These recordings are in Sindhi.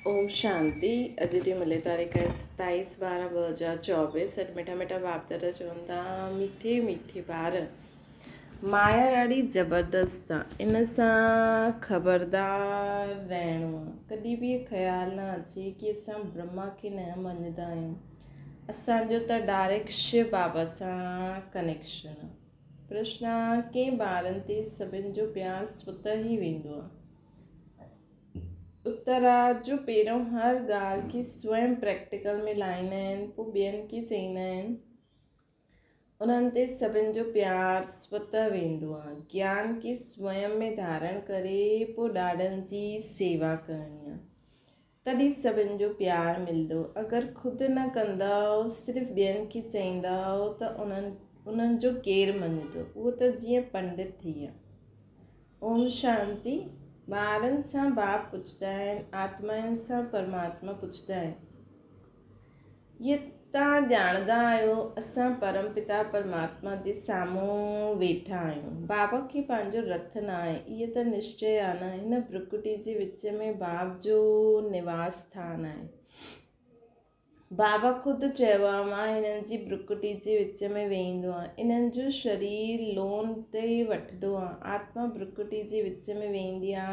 اوم شانتي اڄ جي ملي تاريخ آهي ستائيس ٻارهن ٻه هزار چوويهه اڄ مٺا مٺا باپ دادا چون ٿا مٺي مٺي ٻار مايا ڏاڍي زبردست آ ان سان خبردار رهڻو آ ڪڏهن به خيال نه اچي ڪي اسان برهما کي نه مڃدا آهيون اسانجو ته ڊائريڪٽ شو بابا سان ڪنيڪشن آ پرشن آ ڪنهن ٻارن تي سڀن جو پيار سوته ئي ويندو آ اتراڌ جو پهريون هر ڳالهه کي سوئم پريڪٽيڪل ۾ لائيندا آهن پوء ٻين کي چئيندا آهن انهن تي سڀن جو پيار سوته ويندو آهي گيان کي سوئم ۾ ڌارڻ ڪري پوء ڏاڏن جي سيوا ڪرڻي آهي تڏهن سڀن جو پيار ملندو اگر خود نه ڪندؤ صرف ٻين کي چئيندؤ ته انهن انهن جو ڪير مڃندو اهو ته جيئن پنڊت ٿي ويا اوم شانتي ٻارن سان باپ پڇدا آهن آتمائن سان پرماتما پڇدا آهن اهي توهان ڄاڻندا آهيو اسان پرم پتا پرماتما جي سامهون ويٺا آهيون بابا کي پنهنجو رٿ نه آهي اهي ته نشچي آهي نه هن برڪٽي جي وچ ۾ باب جو نواس اسٿان آهي بابا خود چيو آ، مان هنن جي برڪٽي جي وچ ۾ ويهندو آهيان. انهن جو شرير لون تي وٺندو آهيان. آتما برڪٽي جي وچ ۾ ويهندي آ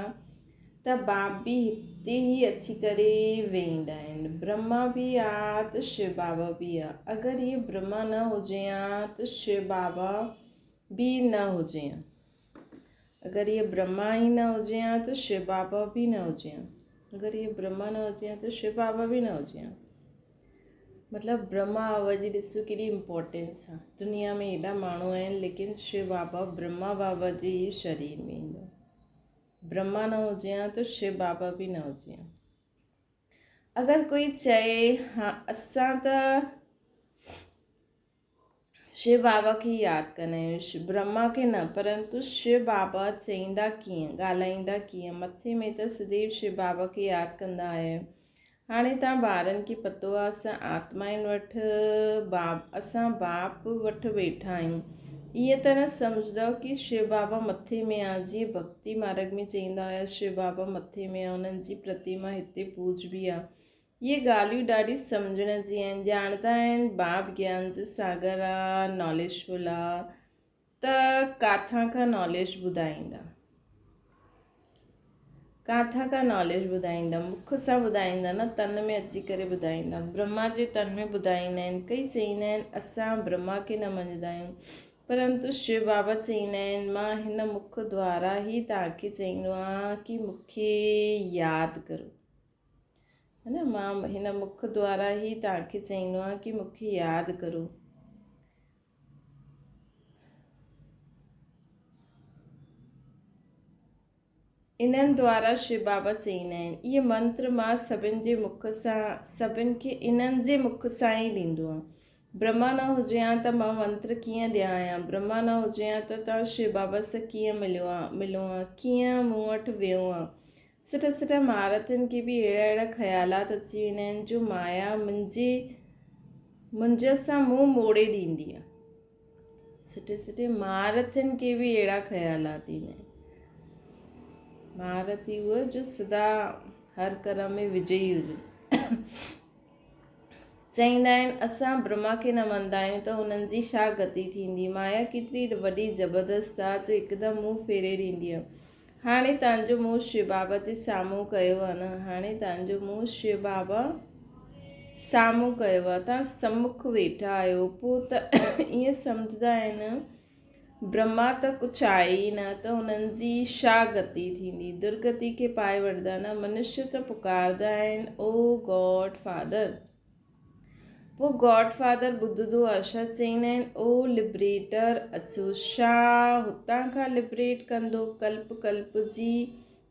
ته باب به هتي ئي اچي ڪري ويهندا آهن. برهما به آ ته شو بابا به آ. اگر هي برهما نه هجي ها ته شو بابا به نه هجي ها. اگر هي برهما ئي نه هجي ها ته شو بابا به نه هجي ها. اگر هي برهما نه هجي ها ته شو بابا به نه هجي ها. مطلب برهما بابا جي ڏسو ڪيڏي امپورٽنس آ. دنيا ۾ ايڏا ماڻهو آهن ليڪن شو بابا برهما بابا جي ئي شرير ۾ ايندو. برهما نه هجي ها ته شو بابا به نه هجي ها. اگر ڪوئي چئي ها اسان ته شو بابا کي ياد ڪندا آهيون برهما کي نه پرنتو شو بابا چئيندا ڪيئن ڳالهائيندا ڪيئن مٿي ۾ ته سديو شو بابا کي ياد ڪندا آهيو هاڻي تان ٻارن کي پتو آهي اسان آتمائن وٽ باب اسان باپ وٽ ويٺا آهيون ائين ته نه سمجهندؤ ڪي شو بابا مٿي ۾ آ جيئن ڀڳتي مارگ ۾ چئيندا هيا شو بابا مٿي ۾ آ انهن جي پرتيما هتي پوڄبي آ اهي ڳالهيون ڏاڍي سمجهڻ جي آهن. ڄاڻندا آهن باب گيان جي ساگر آ، ناليج فل آ ته ڪاٿان کان ناليج ٻڌائيندا. ڪاٿان کان ناليج ٻڌائيندا، مک سان ٻڌائيندا نه تن ۾ اچي ڪري ٻڌائيندا. برهما جي تن ۾ ٻڌائيندا آهن. ڪئي چئيندا آهن اسان برهما کي نه مڃندا آهيون. پرنتو شو بابا چئيندا آهن مان هن مک دوارا ئي توهان کي چئيندو آهيان ڪي مون کي ياد ڪرو. ها نه مان هن مک دوارا ئي توهان کي چئيندو آهيان ڪي مون کي ياد ڪرو. انهن دوارا شو بابا چئيندا آهن اهي منتر مان سڀن جي مک سان سڀن کي انهن جي مک سان ئي ڏيندو آهيان. برهما نه هجي ها ته مان منتر ڪيئن ڏيان ها برهما نه هجي ها ته توهان شو بابا سان ڪيئن مليو ها ملو ها ڪيئن مون وٽ ويو ها سٺا سٺا مهارٿين کي به اهڙا اهڙا خيالات اچي ويندا آهن جو مايا منهنجي منهنجي سان منهن موڙي ڏيندي آهي. سٺي سٺي مهارٿين کي به اهڙا خيالات ايندا آهن. مهارٿي اهو جو سدا هر ڪرم ۾ وجئي هجي. چئيندا آهن، اسان برهما کي نه مڃندا آهيون ته هنن جي ڇا گتي ٿيندي؟ مايا ڪيتري وڏي زبردست آ جو هڪدم منهن ڦيري ڏيندي آ. هاڻي توهان جو منهن شو بابا جي سامهون ڪيو آ نه؟ هاڻي توهان جو منهن شو بابا سامهون ڪيو آ. توهان سمک ويٺا آهيو. پوء ته ائين سمجهندا آهن برهما ته ڪجهه آهي ئي نه ته هنن جي ڇا گتي ٿيندي؟ درگتي کي پائي وٺندا نه؟ منشيه ته پڪارندا آهن، او گاڊ فادر! پوء گاڊ فادر ٻڌندو آهي ڇا؟ چئيندا آهن، او لبريٽر اچو! ڇا هتان کان لبريٽ ڪندو؟ ڪلپ ڪلپ جي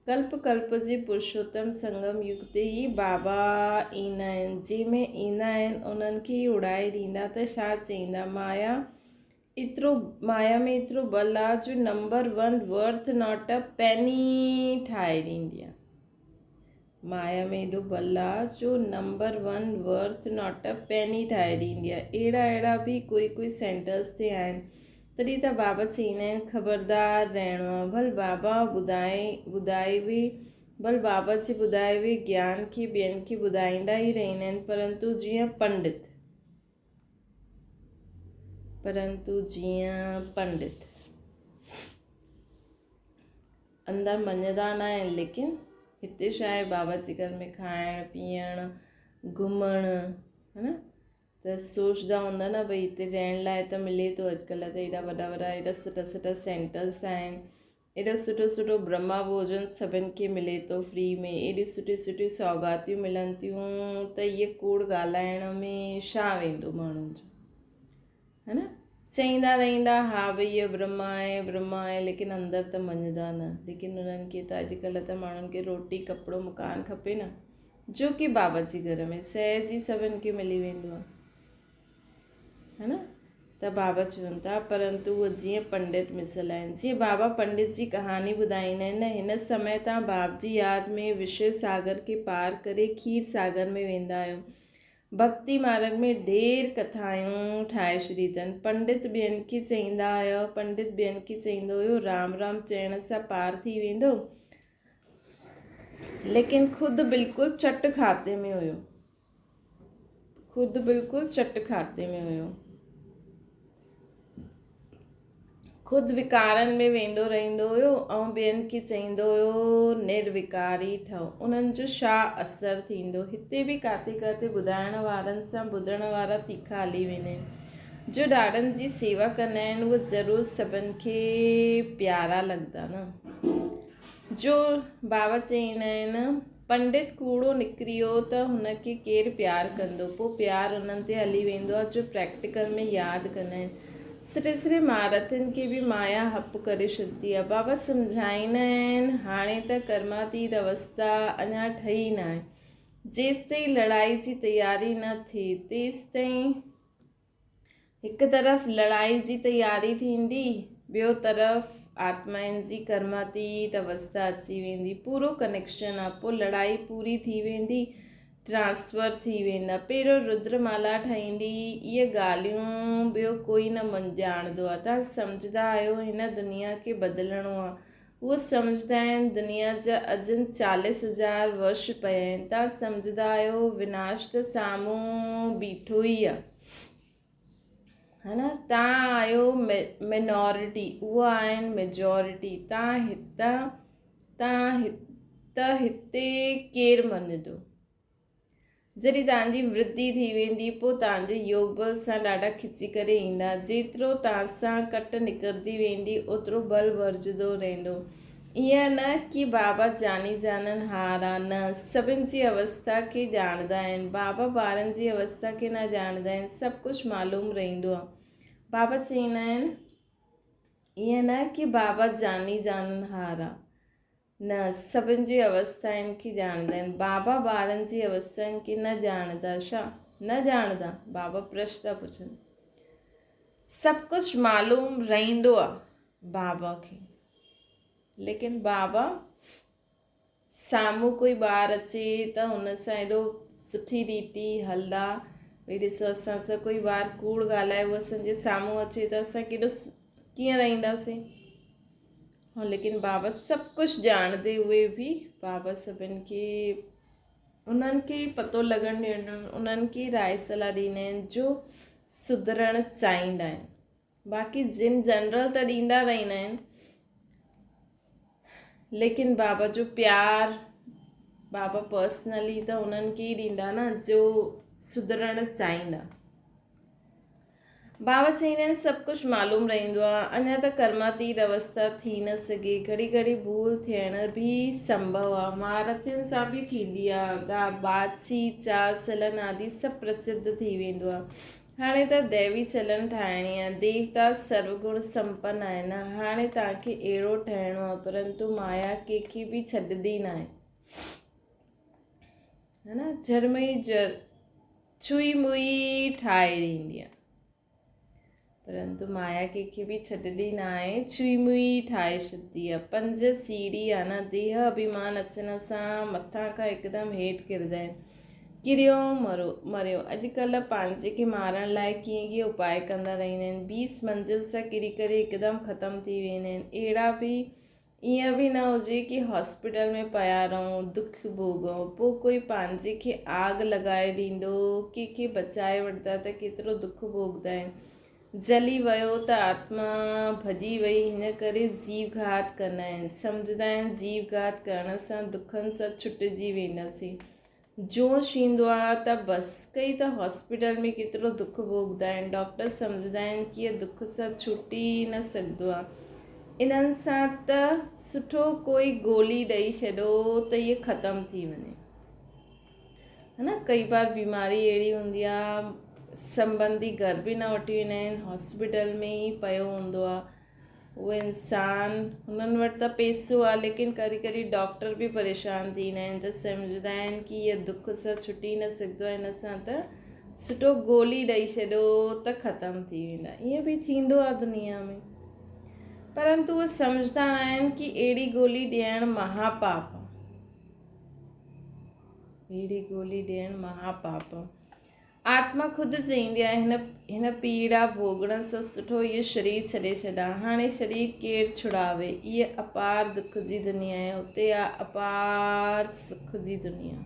ڪلپ ڪلپ جي پرشوتم سنگم يگ تي ئي بابا ايندا آهن، جنهن ۾ ايندا آهن انهن کي ئي اڙائي ڏيندا ته ڇا چئيندا؟ مايا ايترو مايا ۾ ايترو بل آ جو number one worth not a penny ٺاهي ڏيندي آ. مايا ۾ ايڏو بل آ جو number one worth not a penny ٺاهي ڏيندي آ. اهڙا اهڙا به ڪوئي ڪوئي سينٽرز تي آهن. تڏهن ته بابا چئيندا آهن خبردار رهڻو آ. ڀل بابا ٻڌائي ٻڌائي به ڀل بابا جي ٻڌائي هئي گيان کي ٻين کي ٻڌائيندا ئي رهندا آهن پرنتو جيئن پنڊت پرنتو جيئن پنڊت اندر مڃندا نه آهن ليڪن هتي ڇا آهي بابا جي گهر ۾ کائڻ پيئڻ گهمڻ ها نه ته سوچدا هوندا نه ڀئي هتي رهڻ لاء ته ملي ٿو اڄڪلهه ته ايڏا وڏا وڏا ايڏا سٺا سٺا سينٽرس آهن ايڏو سٺو سٺو برهما ڀوڄن سڀن کي ملي ٿو فري ۾ ايڏيون سٺيون سٺيون سوغاتيون ملن ٿيون ته اهي ڪوڙ ڳالهائڻ ۾ ڇا ويندو ماڻهن جو ها نه چئيندا رهندا ها ڀئي اهو برهما آهي برهما آهي ليڪن اندر ته مڃدا نه ليڪن انهن کي ته اڄڪلهه ته ماڻهن کي روٽي ڪپڙو مڪان کپي نه جو ڪي بابا جي گهر ۾ سهج ئي سڀن کي ملي ويندو آهي ها نه ته بابا چون ٿا پرنتو اهي جيئن پنڊت مثل آهن جيئن بابا پنڊت جي ڪهاڻي ٻڌائيندا آهن نه هن سمي تان باب جي ياد ۾ وشيه ساگر کي پار ڪري کير ساگر ۾ ويندا آهيو ڀڳتي مارڳ ۾ ڍير ڪٿايون ٺاهي ڇڏي اٿن پنڊت ٻين کي چئيندا آهيو پنڊت ٻين کي چئيندو هيو رام رام چئڻ سان پار ٿي ويندو ليڪن خود بلڪل چٽ کاتي ۾ هيو خود بلڪل چٽ کاتي ۾ هيو. خود وڪارن ۾ ويندو رهندو هيو ۽ ٻين کي چئيندو هيو نروڪاري ٺهو. انهن جو ڇا اثر ٿيندو؟ هتي به ڪاٿي ڪاٿي ٻڌائڻ وارن سان ٻڌڻ وارا تيکا هلي ويندا آهن. جو ڏاڏن جي سيوا ڪندا آهن اهي ضرور سڀن کي پيارا لڳندا نه. جو بابا چئيندا آهن پنڊت ڪوڙو نڪري ويو ته هن کي ڪير پيار ڪندو؟ پوء پيار انهن تي هلي ويندو آهي جو پريڪٽيڪل ۾ ياد ڪندا آهن. سري سري مهارٿين کي به مايا هپ ڪري ڇڏندي آهي. بابا سمجهائيندا آهن، هاڻي ته ڪرماتيت اوستا اڃا ٺهي ناهي. جيستائين لڙائي جي تياري نه ٿئي، تيستائين هڪ طرف لڙائي جي تياري ٿيندي، ٻيو طرف آتمائن جي ڪرماتيت اوستا اچي ويندي. پورو ڪنيڪشن آ. پوء لڙائي پوري ٿي ويندي، ٽرانسفر ٿي ويندا. پهريون ردر مالا ٺهيندي. اهي ڳالهيون ٻيو ڪوئي نه ڄاڻندو آ. توهان سمجهندا آهيو هن دنيا کي بدلڻو آ. هو سمجهندا آهن دنيا جا اجن چاليس هزار ورش پيا آهن. توهان سمجهندا آهيو وناش ته سامهون بيٺو ئي آهي. ها نه توهان آهيو مينارٽي اهي آهن ميجارٽي. توهان هتان توهان ته هتي ڪير مڃندو؟ جڏهن توهان جي ورڌي ٿي ويندي پوء توهان جو يوگ بل سان ڏاڍا کچي ڪري ايندا. جيترو توهان سان ڪٽ نڪرندي ويندي اوترو بل ڀرجندو رهندو. ائين نه ڪي بابا جاني جانن هار آ نه سڀن جي اوستا کي ڄاڻندا آهن. بابا ٻارن جي اوستا کي نه ڄاڻندا آهن. سڀ ڪجهه معلوم رهندو آ. بابا چئيندا آهن ائين نه ڪي بابا جاني جانن هار آ. نه، سڀن جي اوستائن کي ڄاڻندا آهن. بابا ٻارن جي اوستائن کي نه ڄاڻندا ڇا؟ نه ڄاڻندا؟ بابا پرش ٿا پڇن. سڀ ڪجهه معلوم رهندو آ بابا کي. ليڪن بابا سامهون ڪوئي ٻار اچي ته هن سان ايڏو سٺي ريتي هلدا. ڀئي ڏسو اسان سان ڪوئي ٻار ڪوڙ ڳالهائي اهو اسان جي سامهون اچي ته اسان ڪيڏو ڪيئن رهنداسين. هو ليڪن بابا سڀ ڪجهه ڄاڻندي اهي به بابا سڀن کي انهن کي ئي پتو لڳڻ ڏيڻ انهن کي ئي راء صلاح ڏيندا آهن جو سڌرڻ چاهيندا آهن باقي جن جنرل ته ڏيندا رهندا آهن ليڪن بابا جو پيار بابا پرسنلي ته انهن کي ئي ڏيندا نه جو سڌرڻ چاهيندا بابا چئيندا آهن سڀ ڪجهه معلوم رهندو آهي، اڃا ته ڪرماتيت اوستا ٿي نه سگهي، گهڙي گهڙي ڀول ٿيڻ به سنڀو آهي، مهارٿين سان به ٿيندي آهي، ڳا، باتچي، چال چلن آدي سڀ پرسڌ ٿي ويندو آهي. هاڻي ته ديوي چلن ٺاهڻي آهي، ديوتا سروگڻ سمپن آهن، هاڻي توهان کي اهڙو ٺهڻو آهي، پرنتو مايا ڪنهن کي به ڇڏندي ناهي. ها نه جرمئي جر ڇوئي موئي ٺاهي ڏيندي آهي پرنتو مايا ڪنهن کي به ڇڏندي نه آهي ڇوئي موئي ٺاهي ڇڏندي آهي پنج سيڙهي آهي نه ديهه اڀيمان اچڻ سان مٿان کان هڪدم هيٺ ڪردا آهن ڪريو مرو مريو اڄڪلهه پنهنجي کي مارڻ لاء ڪيئن ڪيئن اپاء ڪندا رهندا آهن بيس منزل سان ڪري ڪري هڪدم ختم ٿي ويندا آهن اهڙا به ائين به نه هجي ڪي هاسپيٽل ۾ پيا رهون، دک ڀوڳون، پوء ڪوئي پنهنجي کي آگ لڳائي ڏيندو، ڪنهن کي بچائي وٺندا ته ڪيترو دک ڀوڳندا آهن. جلي ويو ته آتما ڀڄي وئي، هن ڪري جيو گهات ڪندا آهن. سمجهندا آهن جيو گهات ڪرڻ سان دکن سان ڇٽجي وينداسين. جوش ايندو آ ته بس. ڪئي ته هاسپيٽل ۾ ڪيترو دک ڀوڳندا آهن. ڊاڪٽر سمجهندا آهن ڪي هي دک سان ڇٽي ئي نه سگهندو آ. انهن سان ته سٺو ڪوئي گولي ڏئي ڇڏو ته اهي ختم ٿي وڃي. ها نه ڪئي بار بيماري اهڙي هوندي آ سنبنڌي گهر به نه وٺي ويندا آهن هاسپيٽل ۾ ئي پيو هوندو آ اهو انسان هنن وٽ ته پيسو آ ليڪن ڪڏهن ڪڏهن ڊاڪٽر به پريشان ٿيندا آهن ته سمجهندا آهن ڪي اهي دک سان ڇٽي نه سگهندو آهي هن سان ته سٺو گولي ڏئي ڇڏو ته ختم ٿي ويندا. ائين به ٿيندو آهي دنيا ۾. پرنتو اهي سمجهندا نه آهن ڪي اهڙي گولي ڏيڻ مها پاپ آهي. اهڙي گولي ڏيڻ مها پاپ آهي. آتما خود چئيندي آهي هن هن پيڙا ڀوڳڻ سان سٺو اهو شرير ڇڏي ڇڏان. هاڻي شرير ڪير ڇڙاوي. اهي اپار دک جي دنيا آهي. اتي آهي اپار سک جي دنيا.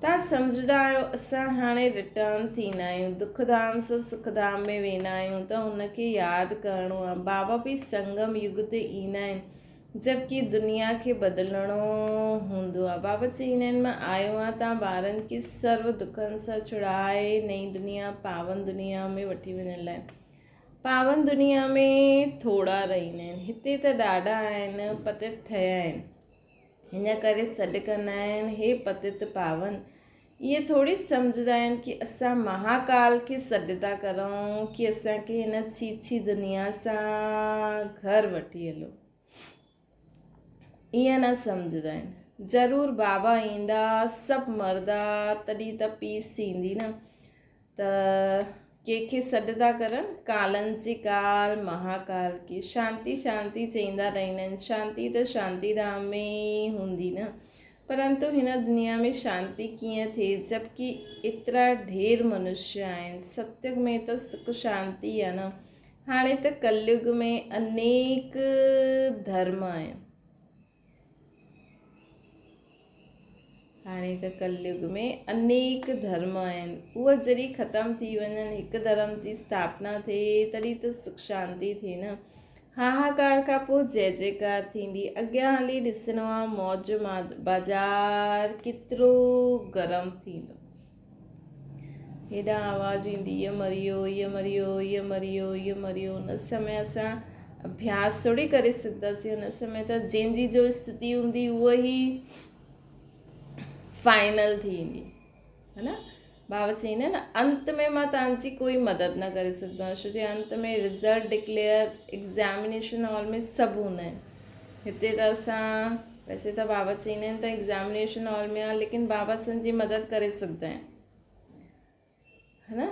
توهان سمجهندا آهيو اسان هاڻي رٽرن ٿيندا آهيون دک ڌام سان سک ڌام ۾ ويندا آهيون ته هن کي ياد ڪرڻو آهي بابا به سنگم يگ تي ايندا آهن جبڪه دنيا کي بدلڻو هوندو آهي بابا چئيندا آهن مان آيو آهيان توهان ٻارن کي سرو دکن سان ڇڙائي نئين دنيا پاون دنيا ۾ وٺي وڃڻ لاء پاون دنيا ۾ ٿورا رهندا آهن هتي ته ڏاڍا آهن پتت ٺهيا آهن هن ڪري سڏ ڪندا آهن، هي پتت پاون! اهي ٿوري سمجهندا آهن ڪي اسان مهاڪال کي سڏ ٿا ڪرون ڪي اسان کي هن ڇيڇي دنيا سان گهر وٺي هلو. ائين نه سمجهندا آهن. ضرور بابا ايندا، سڀ مردا، تڏهن ته پيس ٿيندي نه. ته ڪنهن کي سڏ ٿا ڪرن؟ ڪالن جي ڪال، مهاڪال کي. شانتي شانتي چئيندا رهندا آهن. شانتي ته شانتي ڌام ۾ ئي هوندي نه. پرنتو هن دنيا ۾ شانتي ڪيئن ٿئي جبڪه ايترا ڍير منشيه آهن. ستيگ ۾ ته سک شانتي آهي نه. هاڻي ته ڪليگ ۾ انيڪ ڌرم آهن. هاڻي ته ڪليگ ۾ انيڪ ڌرم آهن. اهي جڏهن ختم ٿي وڃن، هڪ ڌرم جي اسٿاپنا ٿئي، تڏهن ته سک شانتي ٿئي نه. هاهاڪار کان پوء جئه جئڪار ٿيندي. اڳيان هلي ڏسڻو آ موج بازار ڪيترو گرم ٿيندو. هيڏانهن آواز ايندي هيء مري ويو، هيء مري ويو، هيء مري ويو، هيء مري ويو. ان سمي اسان اڀياس ٿوري ڪري سگهنداسين. ان سمي ته جنهن جي جو اسٿتي هوندي اها ئي فائنل ٿي ويندي ها نه بابا چئيندا نه انت ۾ مان توهان جي ڪوئي مدد نه ڪري سگهندو آهيان ڇو جو انت ۾ رزلٽ ڊڪليئر ايگزامينيشن هال ۾ سڀ هوندا آهن هتي ته اسان ويسي ته بابا چئيندا آهن ته ايگزامينيشن هال ۾ آ ليڪن بابا اسان جي مدد ڪري سگهندا آهن ها نه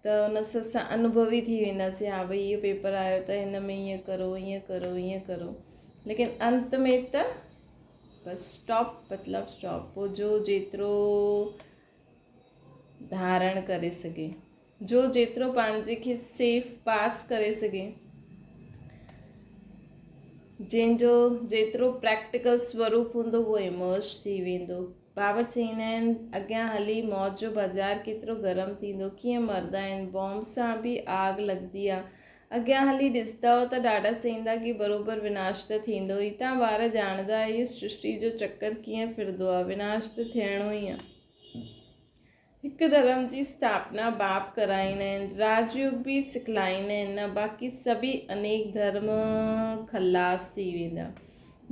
ته ان سان اسان انوڀوي ٿي وينداسين ها ڀئي اهو پيپر آيو ته هن ۾ ائين ڪرو ائين ڪرو ائين ڪرو ليڪن انت ۾ ته بس اسٽاپ مطلب اسٽاپ پوء جو جيترو ڌارڻ ڪري سگهي جو جيترو پنهنجي کي سيف پاس ڪري سگهي جنهن جو جيترو پريڪٽيڪل سوروپ هوندو اهو ايمرج ٿي ويندو بابا چئيندا آهن اڳيان هلي موت جو بازار ڪيترو گرم ٿيندو، ڪيئن مردا آهن، بامب سان به آگ لڳندي آ. اڳيان هلي ڏسندؤ ته ڏاڍا چئيندا ڪي بروبر وناش ته ٿيندو ئي. تان ٻار ڄاڻندا اهو سرشٽي جو چڪر ڪيئن ڦرندو آ، وناش ته ٿيڻو ئي آ. هڪ ڌرم جي اسٿاپنا باپ ڪرائيندا آهن، راج يوگ به سکلائيندا آهن نه باقي سڀئي انيڪ ڌرم خلاص ٿي ويندا.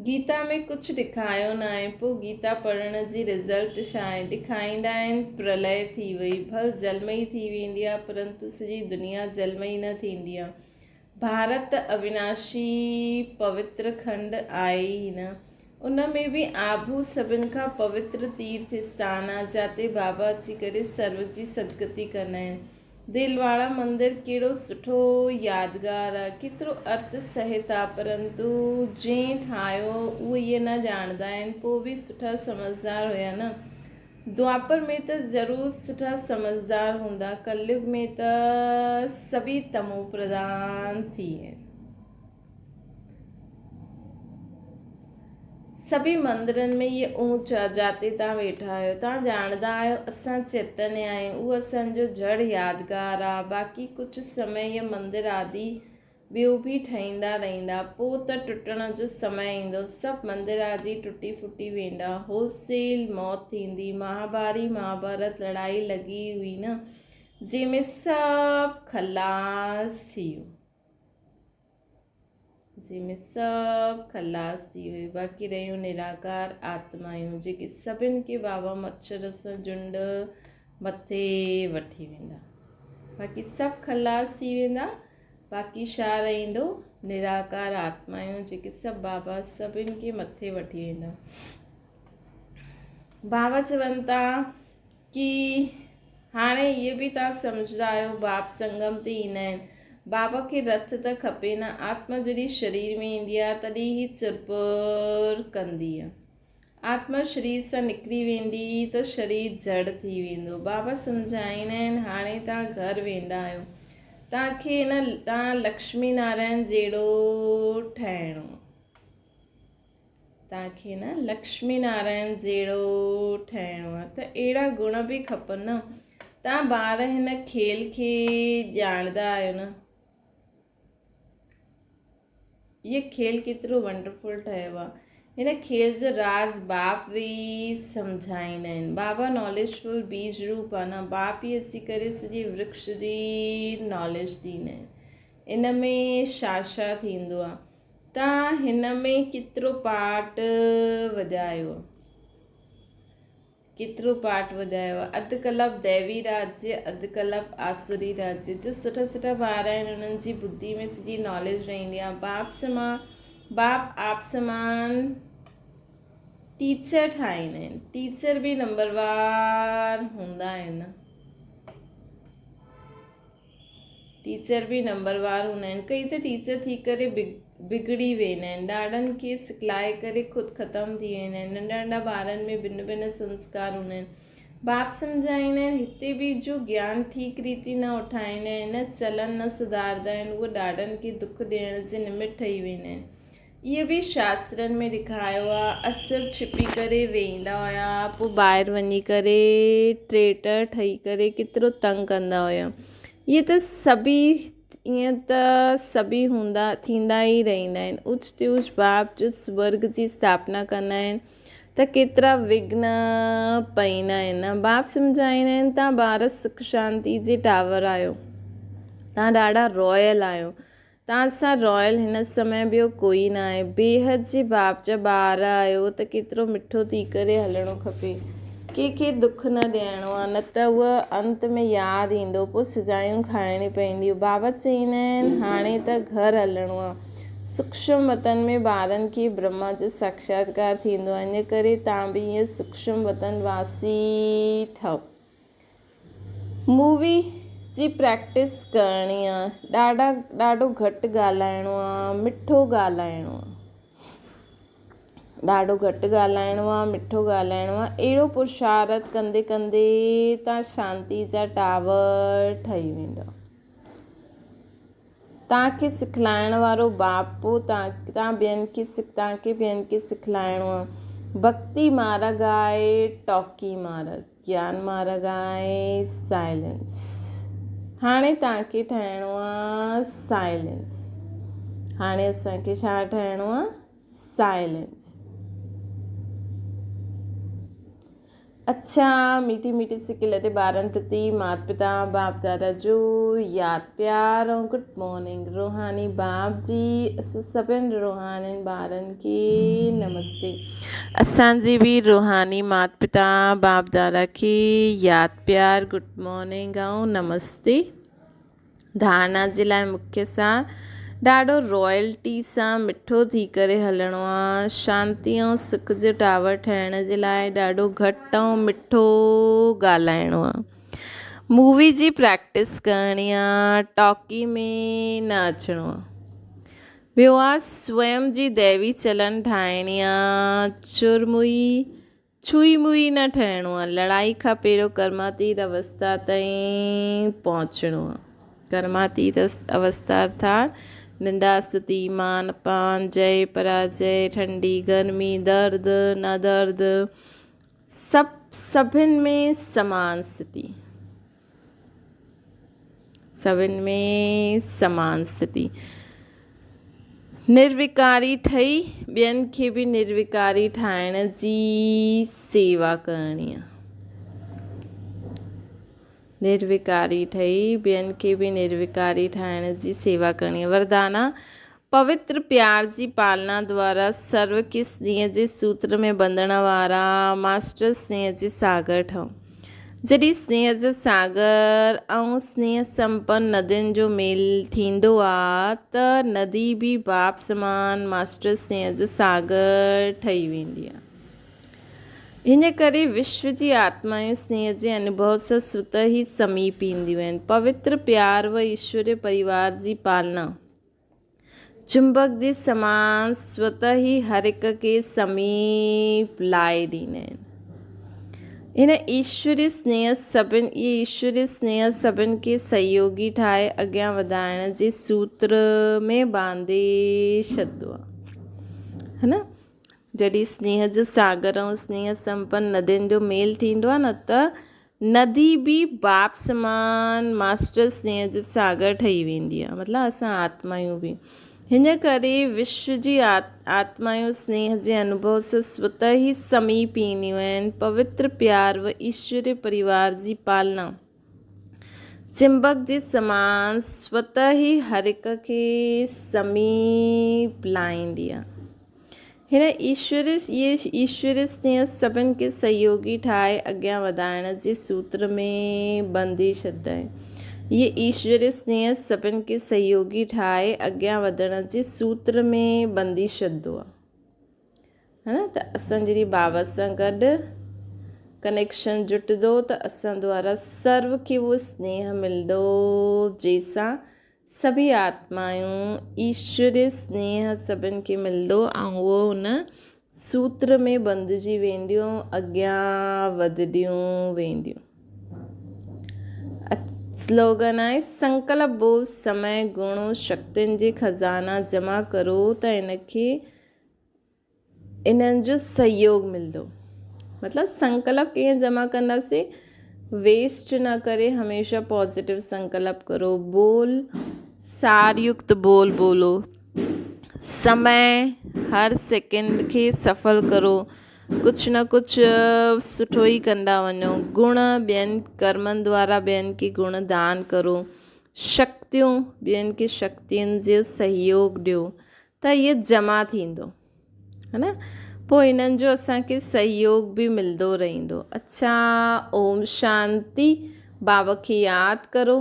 گيتا ۾ ڪجهه ڏکايو ناهي پوء گيتا پڙهڻ جي رزلٽ ڇا آهي؟ ڏکائيندا آهن پرلئه ٿي وئي ڀل جلمئي ٿي ويندي آهي پرنتو سڄي دنيا جلمئي نه ٿيندي آهي. ڀارت ته اويناشي پوتر کنڊ آهي ئي نه. ان ۾ به آبو سڀن کان پوتر تيرٿ اسٿان آ جاتي بابا اچي ڪري سرو جي سدگتي ڪندا آهن. ديلواڙا مندر ڪيڏو سٺو يادگار آ، ڪيترو ارٿ سهت آ، پرنتو جنهن ٺاهيو اهو اهي نه ڄاڻندا آهن، پوء به سٺا سمجهدار هيا نه. دوآپر ۾ ته ضرور سٺا سمجهدار هوندا، ڪليگ ۾ ته سڀئي تمو پرڌان ٿي. سڀئي مندرن ۾ هيء اونچ آ، جاتي توهان ويٺا آهيو. توهان ڄاڻندا آهيو، اسان چيتنيه آهيون، اهو اسان جو جڙ يادگار آ. باقي ڪجهه سمي هيء مندر آدي ٻيو به ٺهيندا رهندا. پوء ته ٽٽڻ جو سمي ايندو. سڀ مندر آدي ٽٽي ڦٽي ويندا. هول سيل موت ٿيندي. مهاڀاري مهاڀارت لڙائي لڳي هئي نه، جنهن ۾ سڀ خلاص ٿي ويو. جنهن ۾ سڀ خلاص ٿي ويو، باقي رهيون نراڪار آتمائون، جيڪي سڀن کي بابا مڇر سان جهنڊ مٿي وٺي ويندا. باقي سڀ خلاص ٿي ويندا، باقي ڇا رهندو؟ نراڪار آتمائون، جيڪي سڀ بابا سڀن کي مٿي وٺي ويندا. بابا چون ٿا ڪي هاڻي اهي به توهان سمجهندا آهيو باپ سنگم تي ايندا آهن. بابا کي رٿ ته کپي نه. آتما جڏهن شرير ۾ ايندي آهي تڏهن هي چرپر ڪندي آهي. آتما شرير سان نڪري ويندي ته شرير جڙ ٿي ويندو. بابا سمجهائيندا آهن هاڻي توهان گهر ويندا آهيو. توهان کي نه توهان لڪشمي نارائڻ جهڙو ٺهڻو. توهان کي نه لڪشمي نارائڻ جهڙو ٺهڻو آهي ته اهڙا گڻ به کپن نه. توهان ٻار هن کيل کي ڄاڻندا آهيو نه. هيء کيل ڪيترو ونڊرفل ٺهيو آهي. هن کيل جو راز باپ ويهي سمجهائيندا آهن. بابا ناليج فل بيج روپ آهي نه. باپ ئي اچي ڪري سڄي ورڪش جي ناليج ڏيندا آهن. ان ۾ ڇا ڇا ٿيندو آهي. توهان هن ۾ ڪيترو پارٽ وڄايو؟ ڪيترو پارٽ وڄايو؟ اڌ ڪلپ ديوي راجيه، اڌ ڪلپ آسوري راجيه. جو سٺا سٺا ٻار آهن انهن جي ٻڌي ۾ سڄي ناليج رهندي آهي. باپ سمان باپ آپ سمان ٽيچر ٺاهيندا آهن. ٽيچر به نمبر وار هوندا آهن. ٽيچر به نمبروار هوندا آهن. ڪئي ته ٽيچر ٿي ڪري بگڙي ويندا آهن. ڏاڏن کي سکلائي ڪري خود ختم ٿي ويندا آهن. ننڍا ننڍا ٻارن ۾ ڀن ڀن سنسڪار هوندا آهن. باپ سمجهائيندا آهن هتي به جو گيان ٺيڪ ريتي نه اٺائيندا آهن، نه چلن نه سڌاردا آهن اهي ڏاڏن کي دک ڏيڻ جي نمت ٺهي ويندا آهن. اهي به شاسترن ۾ ڏيکايو آ اسر ڇپي ڪري ويهندا هيا پوء ٻاهر وڃي ڪري ٽريٽر ٺهي ڪري ڪيترو تنگ ڪندا هيا اهي ته سڀئي ائين ته سڀئي هوندا ٿيندا ئي رهندا آهن اوچ تي اوچ باپ جو سورگ جي اسٿاپنا ڪندا آهن ته ڪيترا وگهن پئيندا آهن باپ سمجهائيندا آهن تان ٻار سک شانتي جي ٽاور آهيو تان ڏاڍا رائل آهيو توهان سان رائل هن سمي ٻيو ڪوئي ناهي. بيحد جي باپ جا ٻار آهيو ته ڪيترو مٺو ٿي ڪري هلڻو کپي. ڪنهن کي دک نه ڏيڻو آهي نه ته اهو انت ۾ ياد ايندو پوء سزايون کائڻيون پونديون. بابا چئيندا آهن هاڻي ته گهر هلڻو آهي. سوڪشم وطن ۾ ٻارن کي برهما جو ساکشاتڪار ٿيندو آهي ان ڪري توهان به ائين سوڪشم وطن واسي ٺهو. مووي جي پريڪٽس ڪرڻي آ ڏاڍا ڏاڍو گهٽ ڳالهائڻو آ مٺو ڳالهائڻو آ ڏاڍو گهٽ ڳالهائڻو آ مٺو ڳالهائڻو آ اهڙو پرشارت ڪندي ڪندي تان شانتي جا ٽاور ٺهي ويندا تان کي سکلائڻ وارو باپ تان تان ٻين کي تان کي ٻين کي سکلائڻو آ ڀڳتي مارگ آهي ٽاڪي مارگ گيان مارگ آهي سائلنس هاڻي توهان کي ٺاهڻو آ سائلنس هاڻي اسان کي ڇا ٺاهڻو آ سائلنس اڇا ميٺي ميٺي سڪي لڏي ٻارن پرتي مات پتا باپ دادا جو ياد پيار ۽ گڊ مارننگ روحاني باپ جي اسان سڀن روحانين ٻارن کي نمستي اسان جي به روحاني مات پتا باپ دادا کي ياد پيار گڊ مارننگ ۽ نمستي ڌارڻا جي لاء مکيه سان ڏاڍو رائلٽي سان مٺو ٿي ڪري هلڻو آ شانتي ۽ سک جو ٽاور ٺهڻ جي لاء ڏاڍو گهٽ ۽ مٺو ڳالهائڻو آ مووي جي پريڪٽس ڪرڻي آ ٽاڪي ۾ نه اچڻو آ ٻيو آ سويم جي ديوي چلن ٺاهڻي آ چرموئي ڇوئي موئي نه ٺهڻو آ لڙائي کان پهريون ڪرماتيت اوستا تائين پهچڻو آ ڪرماتيت اوستا ارٿات نندا، استتي، مان، اپمان، جئي، پراجئي، ٺنڊي، گرمي، درد، نه درد، سڀ سڀن ۾ سمان استتي. سڀن ۾ سمان استتي. نروڪاري ٺهي ٻين کي به نروڪاري ٺاهڻ جي سيوا ڪرڻي آهي. نروڪاري ٺهي ٻين کي به نروڪاري ٺاهڻ جي سيوا ڪرڻي آهي. وردان آ، پوتر پيار جي پالنا دوارا سرو کي سنيهه جي سوتر ۾ ٻنڌڻ وارا ماسٽر سنيهه جي ساگر ٺهو. جڏهن سنيهه جو ساگر ۽ سنيهه سمپن ندين جو ميل ٿيندو آ ته ندي به باپ سمان ماسٽر سنيهه جو ساگر ٺهي ويندي آ. ان ڪري وشو جي آتمائون سنيهه جي انوڀو سان سوته ئي سميپ اينديون آهن. پوتر پيار و ايشوريه پريوار جي پالنا چمبڪ جي سمان سوته ئي هر هڪ کي سميپ لائي ڏيندا آهن. هن ايشوري سنيهه سڀن اهي ايشوري سنيهه سڀن کي سهيوگي ٺاهي اڳيان وڌائڻ جي سوتر ۾ باندي ڇڏندو آهي. ها نه؟ جڏهن سنيهه جو ساگر ۽ سنيهه سمپن ندين جو ميل ٿيندو آهي نه ته ندي به باپ سمان ماسٽر سنيهه جو ساگر ٺهي ويندي آهي مطلب اسان آتمايون به هن ڪري وشو جي آتمايون سنيهه جي انوڀو سان سوته ئي سميپ اينديون آهن پوتر پيار و ايشوري پريوار جي پالنا چمبڪ جي سمان سوته ئي هر هڪ کي سميپ لائيندي آهي. هن ايشوري اهي ايشوري سنيهه سڀن کي سهيوگي ٺاهي اڳيان وڌائڻ جي سوتر ۾ ٻنڌي ڇڏيندا آهن. اهي ايشوري سنيهه سڀن کي سهيوگي ٺاهي اڳيان وڌڻ جي سوتر ۾ ٻنڌي ڇڏندو آهي. ها نه ته اسان جڏهن بابا سان گڏ ڪنيڪشن جٽندو ته اسان دوارا سرو کي اهو سنيهه ملندو جنهن سان سڀئي آتمائون ايشوري سنيهه سڀن کي ملندو ۽ اهو ان سوتر ۾ ٻنڌجي وينديون اڳيان وڌنديون وينديون. سلوگن آهي سنڪلپ بول سمي گڻ شڪتين جي خزانا جمع ڪرو ته ان کي انهن جو سهيوگ ملندو. مطلب سنڪلپ ڪيئن جمع ڪنداسين؟ ويسٽ نه ڪري هميشه پازيٽو سنڪلپ ڪرو. بول سار يڪت بول بولو. سمي هر سيڪنڊ کي سڦل ڪرو. ڪجهه نه ڪجهه سٺو ئي ڪندا وڃو. گڻ ٻين ڪرمن دوارا ٻين کي گڻ دان ڪرو. شڪتيون ٻين کي شڪتين جو سهيوگ ڏيو. ته اهي جمع ٿيندو ها نه پوء انهن جو اسان کي سهيوگ به ملندو رهندو. اڇا اوم شانتي بابا کي ياد ڪرو.